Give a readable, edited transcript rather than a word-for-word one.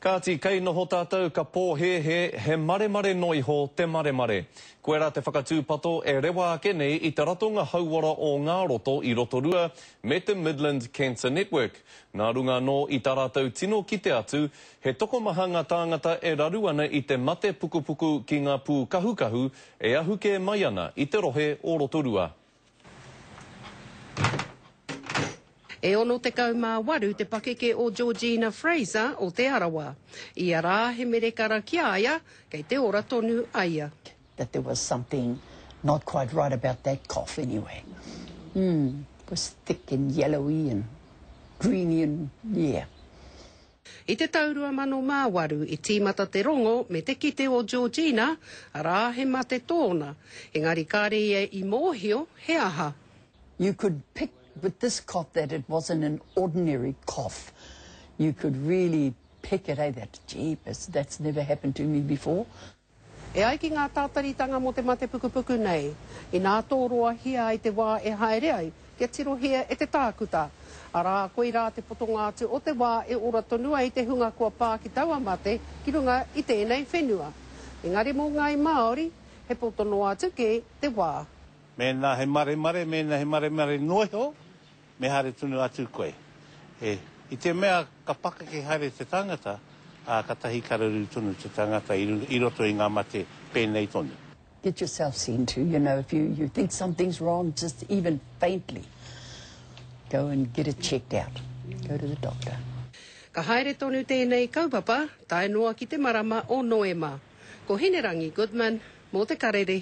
Kāti, kei noho tātou ka pōhēhē he maremare noa iho te maremare. Koirā te whakatūpato e rewa ake nei i te ratonga hauora o ngā roto i Rotorua me te Midland Cancer Network. Nā runga anō i tā rātou tino kite atu, he tokomaha ngā tāngata e raru ana i te mate pukupuku ki ngā pūkahukahu e ahu kē mai ana i te rohe o Rotorua. E 68 te pakeke o Georgina Fraser o Te Arawa. Ia rā he merekara ki a ia, kei te ora tonu a ia. That there was something not quite right about that cough anyway. Mm, it was thick and yellowy and greeny and yeah. I te tau 2008 i tīmata te rongo me te kite o Georgina, arā he mate tōna, engari kāre ia i mōhio he aha. You could pick with this cough that it wasn't an ordinary cough. You could really pick it, hey, that, jeepers, that's never happened to me before. E ai ki ngā tātaritanga mō te mate pukupuku nei, inā tōroahia ai te wā e haere ai kia tirohia e te tākuta, arā, koirā te potonga atu o te wā e ora tonu ai te hunga kua pā ki taua mate ki runga i tēnei whenua. Engari mō ngāi Māori, he poto noa atu kē te wā. Mēnā he maremare, mēnā he maremare noa iho, Me haere tonu atu koe. E, i te mea ka pakeke haere te tangata, ā, katahi ka raru tonu te tangata i runga, i roto i ngā mate pēnei tonu. Get yourself seen to, you know, if you, you think something's wrong, just even faintly, go and get it checked out. Go to the doctor. Ka haere tonu tēnei kaupapa tae noa ki te marama o Noema. Ko Hinerangi Goodman mō Te Karere.